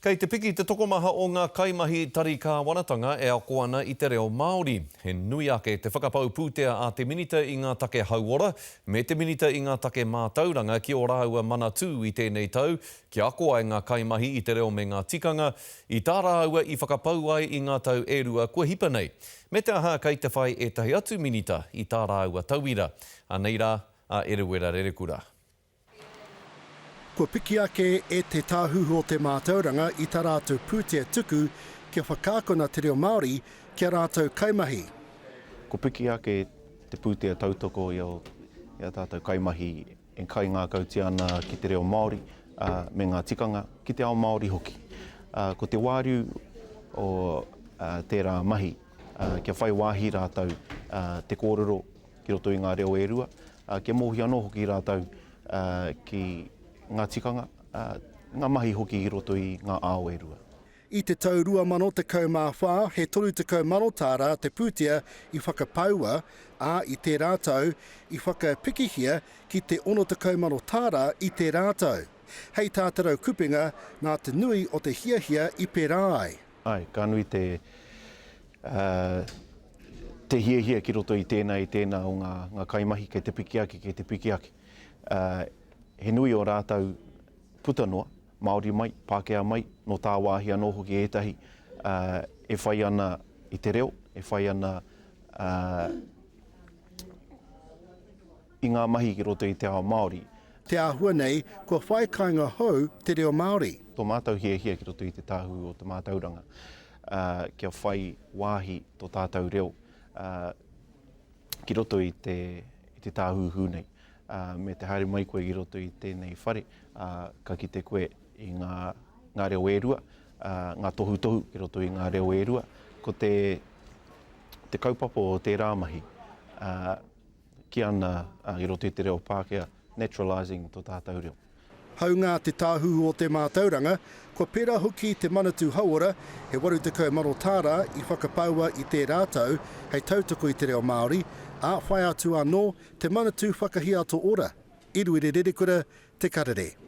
Kei te piki te tokomaha o ngā kaimahi tari kāwanatanga e ako ana i te reo Māori. He nui ake te whakapau pūtea a te Minita i ngā take hauora me te Minita i ngā take mātauranga ki ō rāua manatū i tēnei tau kia ako ai ngā kaimahi i te reo me ngā tikanga, i tā rāua i whakapau ai i ngā tau e rua kua hipa nei. Me te aha kei te whai ētahi atu Minita i tā rāua tauira. Anei rā a Eruera Rerekura. Kua piki ake e Te Tāhuhu o te Mātauranga i tā rātou pūtea tuku kia whakaakona te reo Māori ki a rātou kaimahi. Kua piki ake te pūtea tautoko i ā tātou kaimahi e kaingākautia ana ki te reo Māori me ngā tikanga, ki te ao Māori hoki. Ko te wāriu o tērā mahi kia whai wāhi rātou te kōrero ki roto i ngā reo e rua, kia mōhio anō hoki rātou ki ngā tikanga, ngā mahi hoki i roto i ngā ao e rua. I te tau 2014, he 30 mano tāra te pūtea i whakapaua, ā, i tērā tau, i whakapikihia ki te 60 mano tāra i tērā tau. Hei tā Te Rau Kupenga, nā te nui o te hiahia i pērā ai. Āe, ka nui te, te hiahia ki roto i tēnā, i tēnā o ngā, ngā kaimahi kei te piki ake, kei te piki ake. He nui o rātou puta noa, Māori mai, Pākehā mai, nō tāwāhi anō hoki ētahi, e whai ana i te reo, e whai ana i ngā mahi ki roto i te ao Māori. Te āhua nei, kua whai kāinga hou te reo Māori. Tō mātou hiahia ki roto i te Tāhuhu o te Mātauranga, kia whai wāhi tō tātou reo ki roto i te, i te tāhuhu nei. Me te haere mai koe ki roto i tēnei whare, ka kite koe i ngā, ngā reo e rua, ngā tohutohu ki roto i ngā reo e rua. Ko te, te kaupapa o tērā mahi, Kī ana i roto i te reo Pākehā, naturalising tō tātou reo. Haunga te Tāhuhu o te Mātauranga, kua pērā hoki te Manatū Hauora, he 80 mano tāra i whakapaua i tērā tau hei tautoko i te reo Māori, ā, whai atu anō te Manatū Whakahiato Ora, Eruere Rerekura, Te Karere.